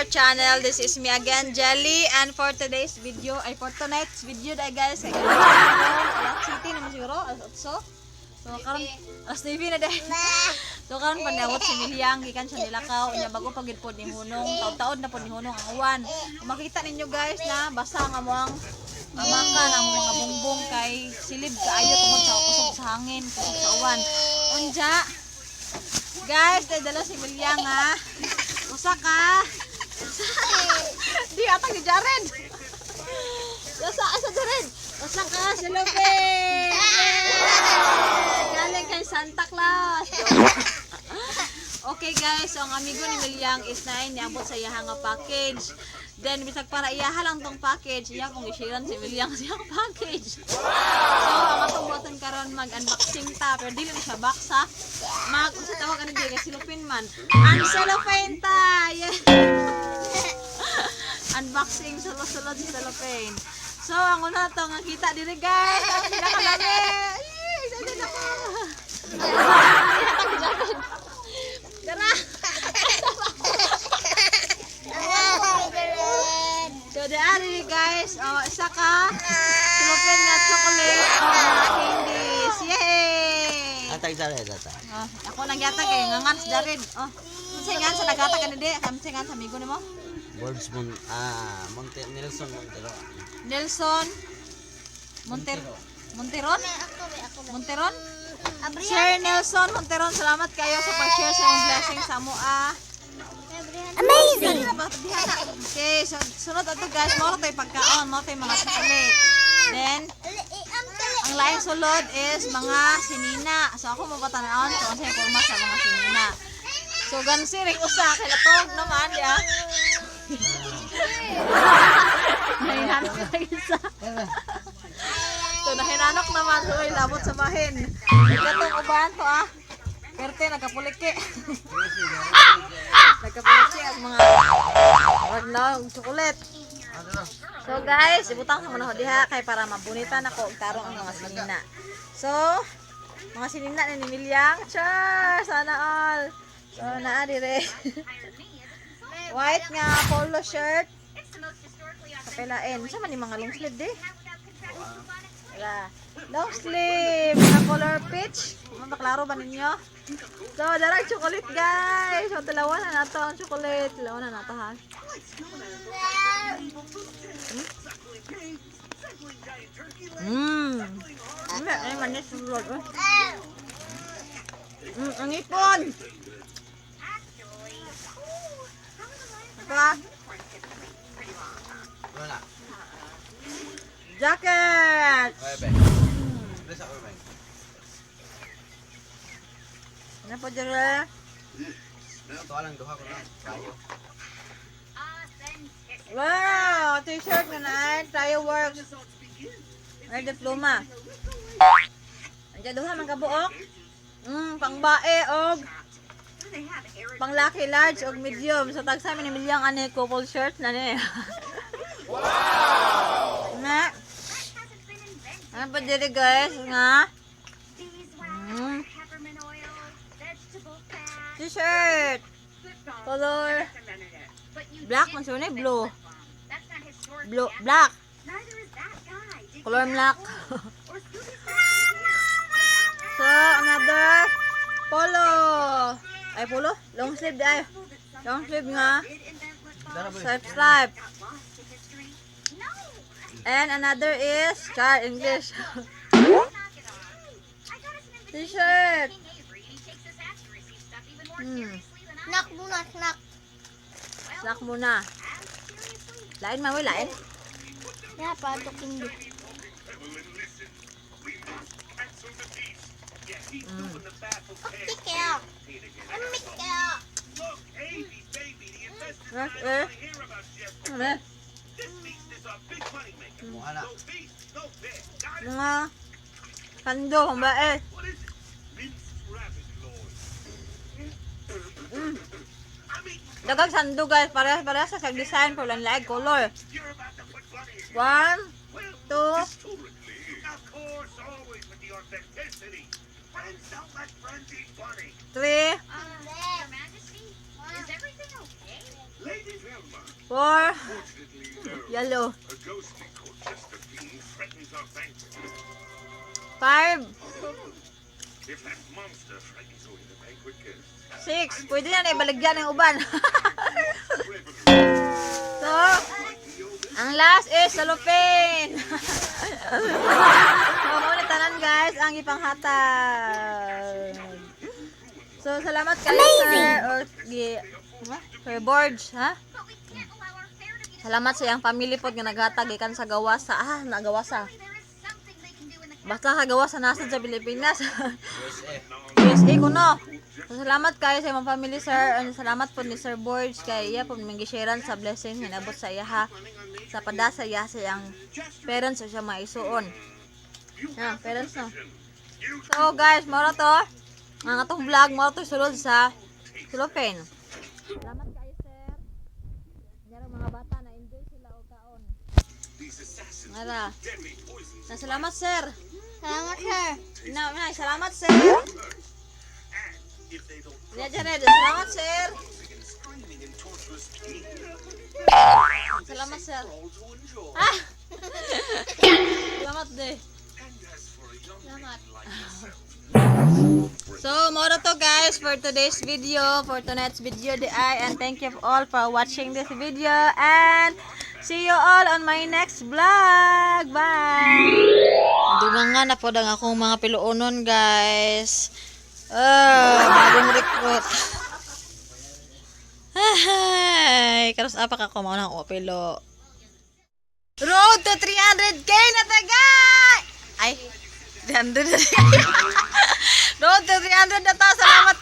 our channel. This is me again, Jelly. And for today's video, ay for tonight's video dahil guys, kay alas city naman siguro, alas 8. So karon alas 9 na dahil. So karon panawot si Milyang gikan siya nilakaw unya bago pa gid pod ni Hunong, taud-taod na pod ni Hunong ang uwan. Kung makita ninyo guys na basa nga mo ang amakan ang mga bungbong kay silib kaayo tungod sa kusog sa hangin, kusog sa uwan. Unja, guys, dahil dala si Milyang ha. Usa ka. Di atang ni Jared. Usa asa Jared. Usa ka cellophane. Galing kay Santa Claus. Okay guys, so ang amigo ni Milyang is na niabot sa iyaha nga package. Then bisag para iyaha lang tong package, iya kung i-sharean si Milyang siyang package. So, ang atong buhaton karon, mag-unboxing ta, pero dili na siya box ha. Mag unsa tawag ani di kay cellophane man. Uncellophane ta. Yeah. Unboxing sulod-sulod sa cellophane. So, ang una to nga kita diri guys, ang pinakalami. Ay, excited ako. Ihatag ni Jared. Tara. So, the ari guys, oh, isa ka cellophane nga chocolate o mga candies. Yay! Atag sa ata. Oh, ako nagyatag kay ngangan si Jared. Oh, unsa ngan sa naghatag ani di? Unsa ngan sa amigo nimo? Words Mon ah Monte Nelson Montero. Nelson Monter Monteron? Monteron? Sir Nelson Monteron, salamat kayo sa pag-share sa iyong blessing sa amoa. Amazing! Okay, so sunod ato guys, mao ra pagkaon, mao tay mga chocolate. Then, ang laing sulod is mga sinina. So ako mo patanawon kung unsa yung porma sa mga sinina. So gansi ring usa kay latog naman ya. Nahinanok na isa. So nahinanok naman so ay labot sa bahin. Katong uban to ah. Perte nagkapuliki. Nagkapuliki ang mga wag na og chocolate. So guys, ibutang sa muna diha kay para mabunitan ako og tarong ang mga sinina. So, mga sinina ni Milyang. Char, sana all. So naa dire. White nga polo shirt. Kapilain. Sa man ni mga long sleeve di? Wala. Long sleeve na color peach. Maklaro ba ninyo? So, darag chocolate guys. So, dalawa na nato ang chocolate. Dalawa na nato ha. Ay, manis sulod. Oh. Ang ipon. Ito ah. Wala. Jacket! Okay, be. Bisa ko be. Ano po dyan? Ito lang duha ko na. Kayo. Wow! T-shirt na na. Tayo works. Ay, diploma. Andiyan duha man kabuok. Pangbae og panglaki large og medium. Sa tagsa mi ni milyang ani couple shirt na ni. Wow! Na. Ano pa diri guys nga? T-shirt. Color black man siya ni blue. Blue, black. Color black. So, another polo. Ay, polo? Long sleeve di ay. Long sleeve nga. Stripe, stripe. And another is, char, English. T-shirt. Snack muna, snack. Snack muna. Lain man, we lain. Yeah, patok hindi. Okay kaya. Ami kaya. Yes, eh. Ano eh? Mukha na. Mga kando, kung ba eh. Dagag sando guys, parehas parehas sa design pero lang laig color. One, two, three, Four. Yellow. Five. Six. Pwede na ibaligyan ng uban. So, ang last is cellophane. So, mao na tanan, guys, ang ipanghatag. So, salamat kayo, sir. Or, gi, Sir Borge, ha? Salamat sa iyang family pod nga naghatag gikan sa gawas sa nagawasa. Basta sa gawas sa nasod sa Pilipinas. USA. USA kuno. So, salamat kayo sa imong family, sir. And salamat po ni Sir Borge kay iya po manggisharean sa blessings nga nabot sa iya ha. Sa padasa iya sa iyang parents o siya maisuon. Yeah, parents no. So guys, mao ra to. Ang atong vlog mao to sulod sa cellophane. Salamat kayo, sir. Nyara mga bata na enjoy sila og kaon. Ngara. Na salamat, sir. Salamat, sir. Na, na salamat, sir. Ya, Jared, salamat, sir. Salamat, sir. Ah! Salamat, de. Salamat. So, mao ra to, guys, for today's video, for tonight's video di ay, and thank you all for watching this video and see you all on my next vlog. Bye! Dungan nga na po ang akong mga piluonon, guys. Ah, bagong recruit. Ay, karos apa ka ko mao nang pilo. Road to 300K na taga! Ay, 300 na. Road to 300 na to. Salamat.